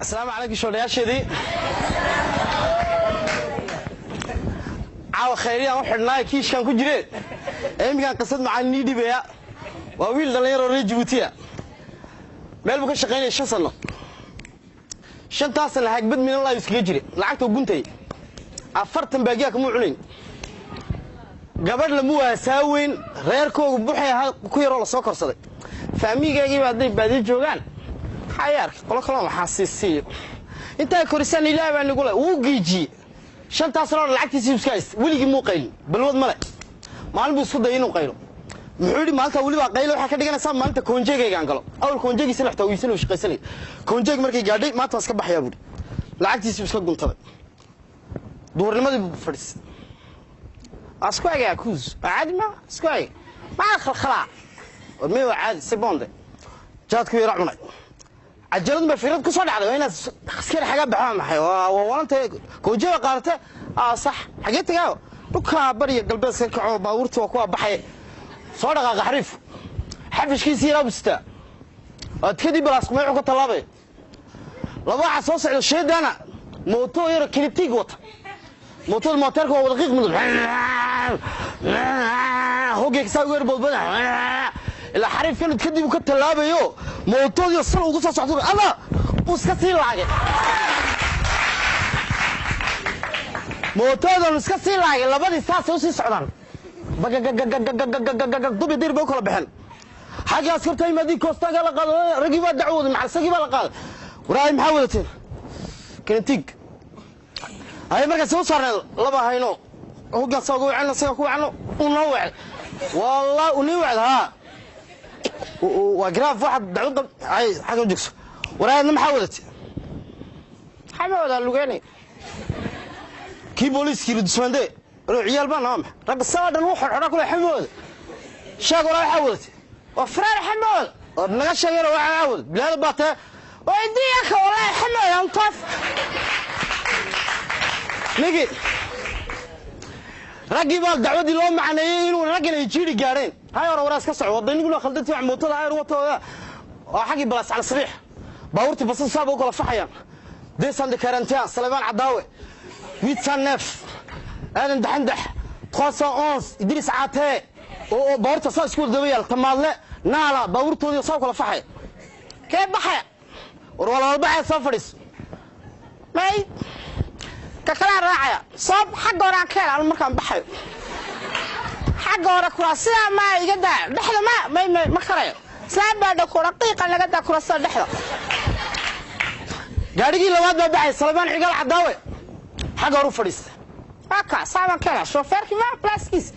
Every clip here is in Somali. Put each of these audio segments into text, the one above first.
Asalaamu calaykum shoodhayaasheedii. Caawa khayriyaan u xidhnaayo kiishkaan ku jireen ee imminkaan qisad macaan nii dhibaya. Waa wiil dhallinyaroo reer Jabuutiya, meel buu ka shaqaynaya 5 sano. 5taas sana hagbad minalaayu iskaga jire, lacagta guntay 40 baagiyaa kamuu cunayn, gabadh lamu waasaa weyn, reerkoogu buxay ahaa ku yaroo la soo korsaday. Faamigaagiiba hadday baadiyo joogaan xayaarka qolo kaloo maxaa siisiiyo intaa korisaan ilaah baa nigule wuu giijiyey. 5taas sanoo lacagtiisii iska haysta, weligii muu qaylin, balwad male. Maalin buu isku dayay inuu qaylo. Muxuu yidhi maalintaa welibaa qaylo waxaa ka dhiganaysaa maalinta koonjeegaygaan galo. Awal koonjeegiisana xitaa wiisan uu shaqaysanayay. Koonjeeg markay gaadhay maanta waan iska baxayaa buuhi. Lacagtiisii iska guntaday. Duhurnimadii buu fadhiistay. Waa isku egaya kuus, waa caadi ma isku eg maa khalkhalaa war may, waa caadi si boonde jaadku yara cunay. Cajaladu ba fikrad ku soo dhacday, waa inaad askari xagaa baxaa maxay waa walanta koonjeega qaadate. Aa sax, xagee tagaa? Dhulkaa bariya galbeedka kaco, baabuurta waa kuwa baxay. Soo dhaqaaqa xariif, xafishkiisii yaraa bustaa waad kadib balaaskumeecu ka tallaabay. Laba waxaa soo socda sheedana mooto yaro kilitiig wata. Mootada mooteerka waa wada qiiq mudug, hogeyka saa ugu yar boodbada ilaa xariifkan kadib ka tallaabayo. Mootoodiyo sal ugu soo socdo alla uu iska sii laagay, mootoodan iska sii laagay. Labadii saasay usii socdaan, bagagagagagagagagag dubi dir bay u kala baxeen. Xaggii askarta yimaadii, koostaagaa la qaaday, raggii baa dacwooday, macalsagii baa la qaaday. Waraay maxaa wadateen? Kanatiig haye. Markaas u saarneed laba hayno hoggaan saa uga wacno, isaga ku wacno, uu noo wacay, wallah uu nii wacday. Haa waa garaaf, waxaad dacwad qab ay xagga u joogso. Waraayadna maxaa wadatay? Maxaa ma wadaa lugeynay? Kii booliiskii ridusmaande inuu ciyaal baa nama ragga saa dhan u xorxora kule xamooda sheeg. Waraa waxaa wadatay waa faraar xamooda oo naga sheegayna waxaa wadat bilaada baa tahay waa idiyaka walaahi xamooda antaaf nigi. Raggii baa dacwaddii loo macneeyey inuu raggan ay jiiri gaadheen. Hay hore waraa iska soco wadayniguna khaldantii wax mootada ayr watooda waa xaggii balaas cala sabiix. Baabuurtii basas saaba u kala faxayaan, desan de karantian, Salebaan Cadaawe 800 neef, Aadan Daxandax 311, Idriis Caatee oo baabuurta saa isku daba yaal, Tamaadle naala baabuurtoodii saa u kala faxaya. Kee baxaya? War walaalbaxaya soo fadhiiso may ka kalaa raacaya soob xagga hore aan ka hela. Anu markaan baxayo xagga hore kuraa sidaa maa iga daa, dhexda ma may may ma karayo. Islaam baa dhakura qiiqa naga daa kurasada dhexda. Gaadhigii labaad baa baxay, Salebaan Cigaal Cadaawe xagga hore u fadhiista. Waa saabaan ka hela shoofeerkii ma blaskiis.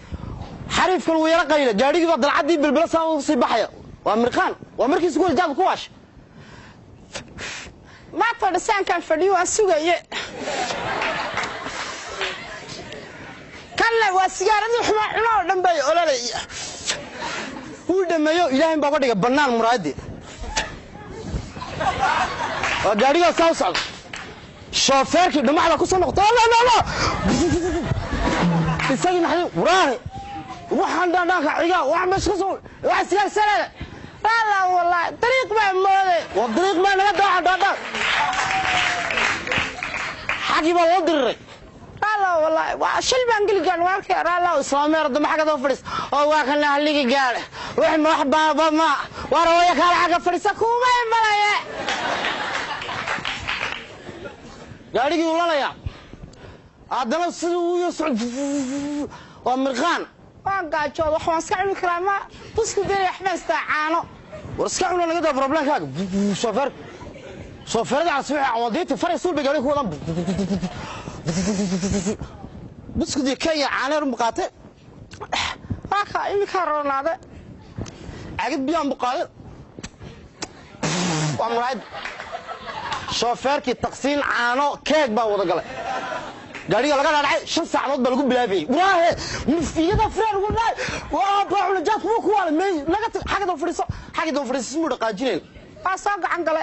Xariifkan wuu yara qayla, gaadhigii baa dalcaddii bilbila saa u sii baxaya. Waa mirqaan, waa markiisa ku jaadka ku waasha. Maanta dhisaankaan fadhiyo waan sugaye. Kanna waa sigaaradii xumaa cuna oo dhan bay ololaya. Wuu dhameeyo, ilaahay baa uga dhigay bannaan muraayadii. Waa gaadhigaa saa u socda, shoofeerkii dhumacda ku soo noqota. Allah Allah isagii naxday, waraahe waxaan dhaandhaanka cigaa wax meesha ka soo wax sigaar sanada. Allah wallahi dariiq baa mooday, waa dariiq baa naga daaca dhaandhaan. Xaggii baa loo diriray. Allah wallahi waa shil baan geli gaan waarkay. Allah islaameer dama xagga daba fadhiis oo waa kana haligi gaadhe wax ma wax baaba ma waa rawaya kaala xagga fadhiisa kuma imanaya. Gaadhigii uu lalayaa haddana siduu u socod waa mirqaan. Waan gaajood, wax waan iska cuni karaa ma busku deli waxbaan istaa caano. War iska cuna naga daa problemkaaga. Shoofeer shoofeerada casbi cawadeyti faray suul bay gaadhiga ku wadaan. Buskud iyo Kenya caaneer u qaate. Waa ka iminkaa roonaade cagid biyaan bu qaade. Waa muraayad shoofeerkii taqsiin caano keeg baa wada galay gaadhiga laga dhaadhacay. 5 saacadood baa lagu bilaabayey. Waraahe iyada freer wallahi waa baaxuna jaadku wuu ku waalay may naga tag xagga daba fadhiiso, xagga daba fadhiiso ismuu dhaqaajinayn. Waa soo gacan gale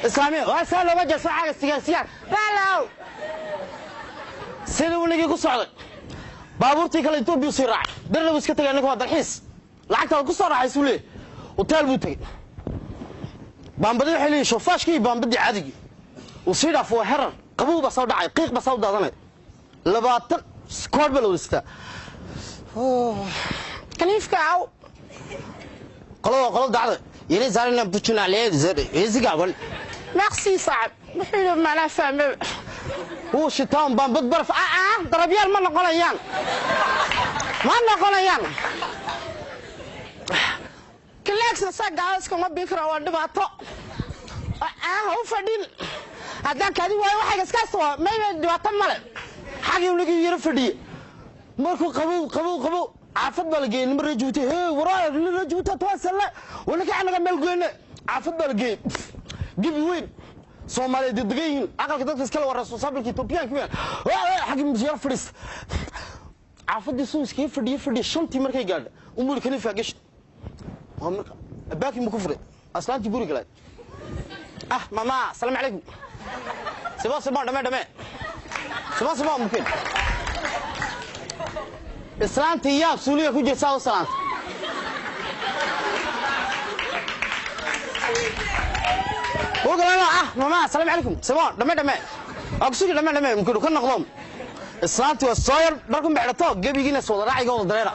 islaamiya, waa saa looga jeeso xagga sigaar sigaar raalow. Sidii uu nigii ku socday baabuurtii kale Etoobiya sii raacay, dirna buu iska tagay. Ninka waa dalxiis, lacagtaada ku soo raaxaysuu leeyahy. Hotel buu tegey. Baambadii waxay leeyihin shofaashkii iyo baambadii caadigii. Uu sii dhaafo, waa herar qabow baa soo dhacay, qiiq baa soo daadanay, 20 koor baa la wada sitaa. Kaniifka aw. Qolo waa qolo dacda yini saarina bujinaleezigaabal. Merci saaxib. Muxuu yidhi? Maanaa fahme. Wuu shitaan baambad baraf aa darabyaal ma noqonayaan, ma noqonayaan. Kaleegsa saa gaalaskama bii kara, waa dhibaato. Ha u fadhin haddaan kaadi waayo waxayga iskaas waa mayba dhibaato male. Xagii nigii yaro fadhiye markuu qabow qabow qabow, caafad baa la geeyey. Nima reer Jabuuti hee waraa reer Jabuuti toban sane wanaka anaga meel goyne. Caafad baa la geeyey, gebi weyn Soomaaliyeed degan yihiin, aqalka dadka iskale waa responsibilka Ethoobiyaanka weyn. Xagii yaro fadhiis caafadii suu iskaga fadhiye fadhiye, 5tii markay gaadha umuri kaniifaa gashi waa marka baakin buu ku furay aslaantii guri galay. Ah mama, asalaamu calaykum, sibo sibo dhame dhame sibo sibo mumkin. Islaantii yaab suuliga ku jirtaa u salaanta. Ogalana ah mama, asalaamu calaykum, sibo dhame dhame waa kusugi dhame dhame mumkin ka noqdo. Islaantii waa soo yar dharku mexdhato gebigiina is wada raaciga wada dareera.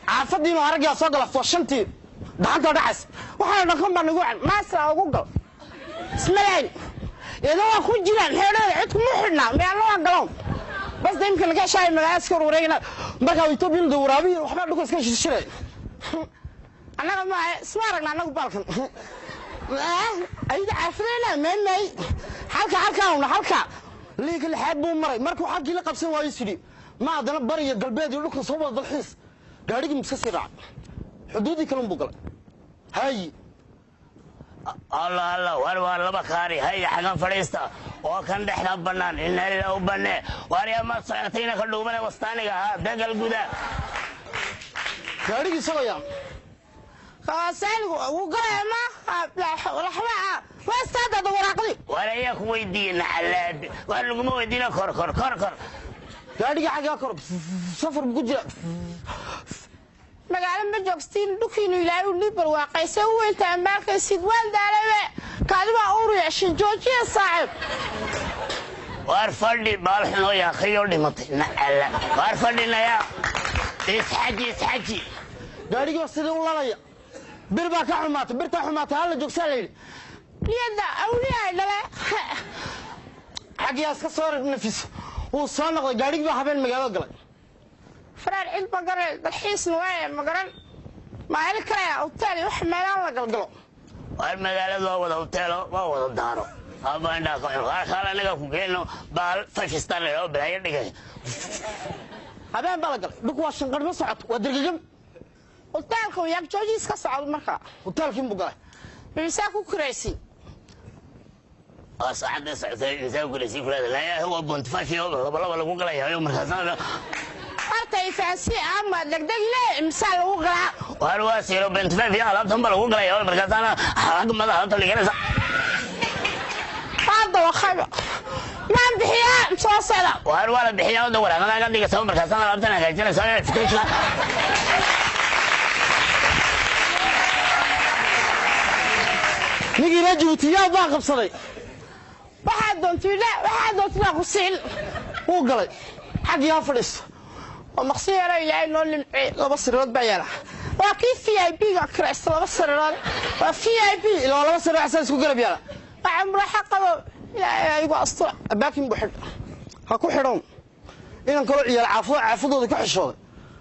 Caafadiinu aragyaa soo gala foo 5tii gacantoo dhacays Waxaana dhankan baa nagu wacan maasra ugu gal ismalayn iyadoo waa ku jiraan xeedhada cid kuma xidhnaa meelo waa galoon bas da imka laga shaay magaalada iska wareegna. Markaa Ethoobiyan da waraabihi waxbaa dhulka iska shirshirey. Annaga ma isma aragna annagu baalkan ayada caafadayna meemay halka halkaana halka. Liinka lixaad buu maray markuu xalkii la qabsan waayo sidhi ma haddana bari iyo galbeed iyo dhulka soo wada dalxiis gaadhigii miska sii raacay xuduuddii kale unbuu galay hayi. Alla alla, war waa laba kaari haya xagan fadhiista oo kan dhexda bannaan inalila u banne waaryaa ma socotayna ka dhuumane wastaaniga ahaa dagal guda. Gaadhigii isagoo yaa Saanigu wuu galaya ma laxba wastaadada waraaqdii. Waar ayaa ku weydiiye nacalaab waar laguma weydiina kor kor kor kor. Gaadhigii xaggaa kor safar buu ku jira. Magaalo ma joogsiin dhulkiinu ilaahay u nii barwaaqaysay u weyntaa maalkaysid waan daalabe kaadi baa uur yeeshay joojiya saaxib. Waar fadhi baal xunoo yaaqiyoo dhimatay nacala waar fadhinaya isxaji isxaji. Gaadhigii waa sidii u lalaya, bir baa ka xumaatay, birtaa xumaatay hala joogsaa la yidhi. Niyadda awliyahay dhale. Xaggiyaa iska soo nafis wuu soo noqday gaadhigii baa habeen magaalada galay. Faraar cid ma garan dalxiisna waaye ma garan ma heli karaya hotel wax meelaan la galgalo. Waar magaaladu waa wada hoteelo waa wada daaro aba indhaa ka cun waar kaale anaga ku geenno baal fashistan oo balaayo dhigay. Habeen baa la galay, dhulku waa shanqadh ma socoto, waa dergegam. Hoteelka yaag joojiis ka socdo marka. Hoteelkiin buu galay. Misaa ku kiraysi? Waa saacadda socotay insaan kulasi kulaada layaa waa bontifashi oo laba laba lagu galayayo markaasna. Horta ifaansi ama degdeg le imsaa lagu galaa? Waar waa siiro bontifashi alaabtan baa lagu galaya markaasaana xag madaxa alaabta dhiganaysa. Hadda waa maan bixiyaa soo socda. Waar waa la bixiyaa oo waraaqada ka dhigaysa markaasaana alaabtan hagaajinaysa. Ninkii reer Jabuuti yaab baa qabsaday. Waxaad doontida waxaad doontida ku siin. Wuu galay xaggii ha fadhiisto. Waa maqsi yaro ilaahay noo nimcey, 2 sariirood baa yaala, waa kii VIP ga kiraysta 2 sariirood waa VIP. Ilaa 2 sariir xasan isku garab yaala. Waxaa muraxa qabo ilaahay igu astura. Abaakin buu xidh ha ku xidhoon inan kaloo ciyaal caafado caafadooda ka xishooday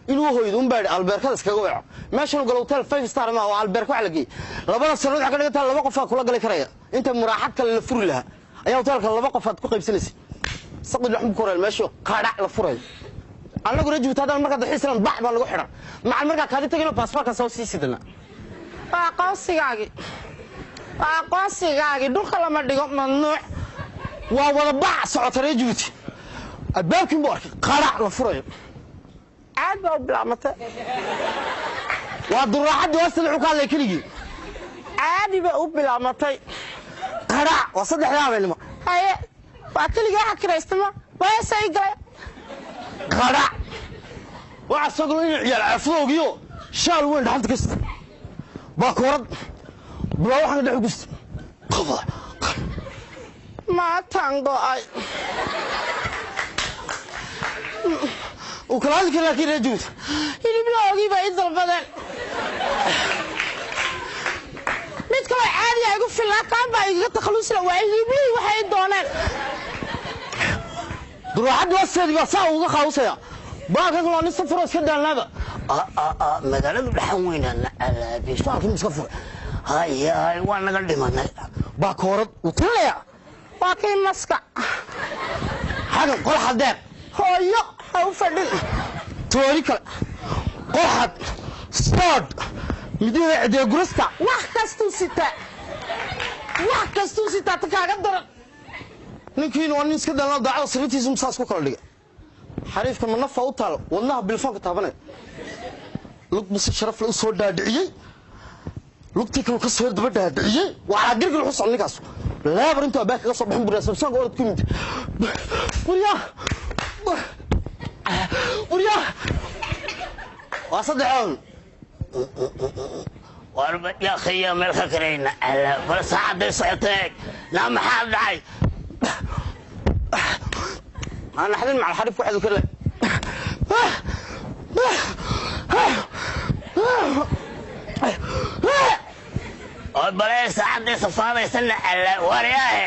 inuu hoydo un baa albeerkada iskaga weeco meeshan galo hotel 5 star ma waa albeerka waxa la geeyey labada sariirood waxa ka dhigan tahay 2 qof kula gali karaya inta muraaxad kale la furi lahaa ayaa hotelka 2 qof aad ku qaybsanaysa saqdi laxum ku koreel meesha qadhac la furay. Annagu reer Jabuuti haddaan markaa dalxiis bax baa lagu xidhan macal markaa kaadi tagino baasaboorka soo sii sidana. Waa aqoonsigaagii, waa aqoonsigaagii, dhulka lama dhigo, mamnuuc. Waa wada bac socota reer Jabuuti albaabkiin buu arkay qadhac la furayo. Caad baa u bilaabmatay. Waa duraaxaddii hoosta wuxuu ka hadlay keligii. Caadi baa u bilaabmatay. Qadhac waa 3da habeenimo. Haye waa keligii waxa kiraystama waasay galay. Qadhac waxaa soo galo inuu ciyaal caafadoogiyo shaal weyn dhaxanta kasta baakoorad Bulaa waxaan dhex gusta. Maataan go'ay. Uu kala hadli kari laakiin reer Jabuuti. Hiliblahoogii baa ii dalbadeen. Mid kaloo caadiya igu filnaa, kaan baa igaga takhalusla waa hiliblihii waxay ii dooneen. Duraaxadda hoosteedii baa saa uga qaawusaya. Baalkan waa nin safuro iska daalnaaba. Magaaladu dhaxan weynaa alaabish. Baalkan iska furay. Hay hay, waa naga dhimanay. Baakoorad wuu tilinayaa. Waa kii maska. Xagan qolxa deeq. Hooyo ha u fadhin. Toori kale. Qolxad. Stood. Midida cidee gurista. Wax kastuu sitaa, wax kastuu sitaa, ta kaaga daran. Ninkiina waa nin iska daalnaa, daacada sariirtiisu saas ku kala dhigay. Xariifka ma nafa u taal, wadnaha bilfoonka taabanaya. Lug buu si sharaf leh u soo dhaadhiciyey. Lugtii kale ka soo daba dhaadhiciyey. Waxaa girgir wuxuu socday ninkaas. Leebar intuu abaak kaga soo baxin buu samsaanka orod ku yimid. Buryaa. Buryaa. Waa saddexoon. War yaa khiya meel ka karayna ala bal saacaday socotee naa, maxaa dhacay? Ma naxdin macal xariifku waxaad u kale. Oo balee saacaday safaadaysana ala waryaahe.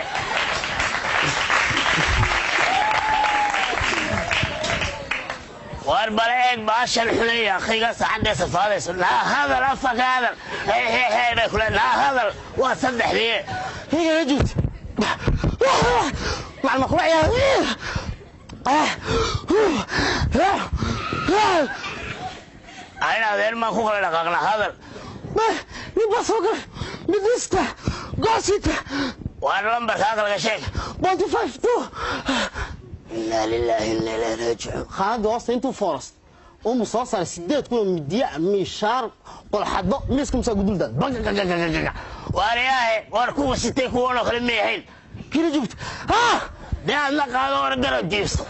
War bale eeg baashan xunay akhiga, saacadday safaadayso. Naa hadal, afka ka hadal. Hey hey hey bay kule. Naa hadal, waa saddexdii. Higa la joogta. Macal ma kula ciyaar. Ayna adeer maan ku kala dhaqaaqna, hadal. Nin baa soo galay. Midista. Goosita. Waar lambarka aqalka sheeg. 0.52. Inaa lilaahi inaa ilaahi raajicuun. Khaanada hoosta intuu foorast umu soo saaray 8,000 oo midiya, miishaar, qolxado, miiska musaa guduldaad. Waaryaahe, war kuwa sitay kuwanoo kale ma yahayn. Kila joogta. Ha! Dee aadna qaado or garab jiifso.